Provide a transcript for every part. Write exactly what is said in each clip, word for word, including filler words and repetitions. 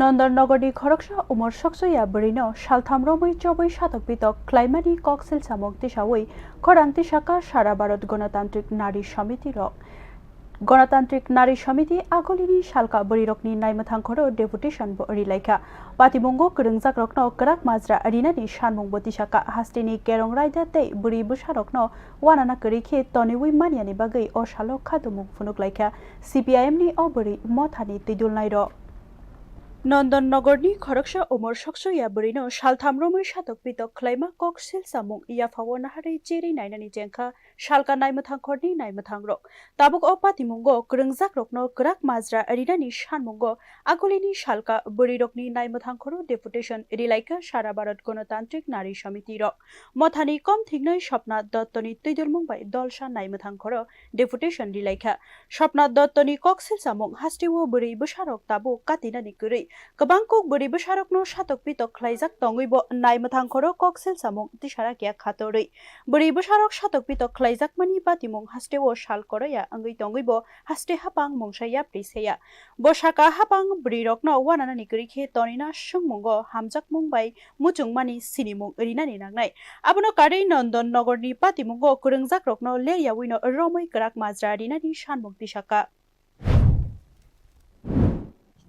Nondon Nogorni khoroksa umor soksoya bwrwino saltham romwi chobwi satok pitok khlaimani koksil samung tisawi khorang tisaka sara Bharat Ganatantrik Nari Samiti rok. Ganatantrik Nari Samiti agulini salka bwrwirokni naimwthang khoro deputation bo rilaikha. Patimungo kwrwngjakrokno kwrak majra rinani sanmung bo tisaka. Hasteni kerong raida tei bwrwi bwsarokno wanana kwrwi khe toniwi maniani bagwi o salo khatumung phunuklaikha C P I M ni o bwrwi mothani twidulnairok. Nondon Nogorni khoroksa umor soksoya bwrwino saltham romwi satok pitok khlaima koksil samung yaphao naharwi cherwi nainani chengkha salka naimwthang khorni naimwthangrok. Tabuk o patimungo kwrwngjakrokno kwrak majra rinani sanmungo agulini salka bwrwirokni naimwthang khoro deputation rilaikha sara Bharat Ganatantrik Nari Samiti rok. Mothani kom thingnai Swapna Dottoni twidulmung bai dolsa naimwthang khoro deputation rilaikha. Swapna Dottoni koksil samung hasteo bwrwi bwsarok tabuk katinani kwrwi. Kwbang kuk bwrwi bwsarokno satok pitok khlaijak tongwibo naimwthang khoro koksil samung tisarakya khatorwi. Bwrwi bwsarok satok pitok khlaijakmani batimung hasteo sal koroya wngwi tongwibo haste hapang mungsa yapri seya. Bo saka hapang bwrwirokno wananani kwrwi khe tonina swngmungo hamjakmung bai muchungmani sinimung rinani nangnai. Abono karwi Nondon Nogorni patimungo kwrwngjakrokno leryawino romwi kwrak majra rinani sanmung tisaka.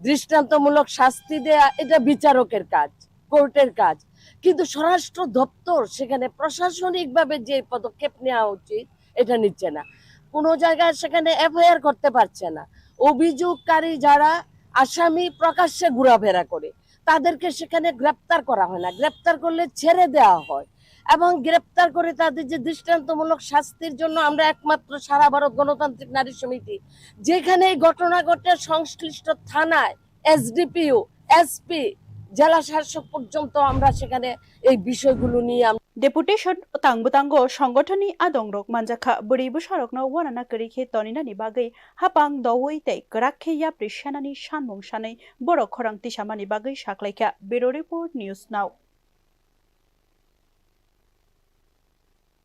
দৃষ্টান্তমূলক শাস্তি দেয়া এটা বিচারকের কাজ, কোর্টের কাজ, কিন্তু স্বরাষ্ট্র দপ্তর সেখানে প্রশাসনিকভাবে যে পদক্ষেপ নেওয়া উচিত এটা নিচ্ছে না। কোনো জায়গায় সেখানে এফআইআর করতে পারছে না। অভিযোগকারী যারা আসামি প্রকাশ্যে ঘোরাফেরা করে, তাদেরকে সেখানে গ্রেপ্তার করা হয় না, গ্রেপ্তার করলে ছেড়ে দেওয়া হয়। এবং গ্রেপ্তার করে তাদের যে দৃষ্টান্তমূলক শাস্তির জন্য আমরা একমাত্র সারা ভারত গণতান্ত্রিক নারী সমিতি, যেখানে এই ঘটনা ঘটে সংশ্লিষ্ট থানায় এসডিপিও, এসপি, জেলা শাসক পর্যন্ত আমরা সেখানে এই বিষয়গুলো নিয়ে আমরা Deputation tang bwtango songothonni adongrok manjakha bwrwi bwsarokno wanana kwrwi khe toninani bagwi hapang doui tei kwrak khe yapri senani sanmung sanwi borok khorang tisamani bagwi saklaikha. Bureau Report, News Now.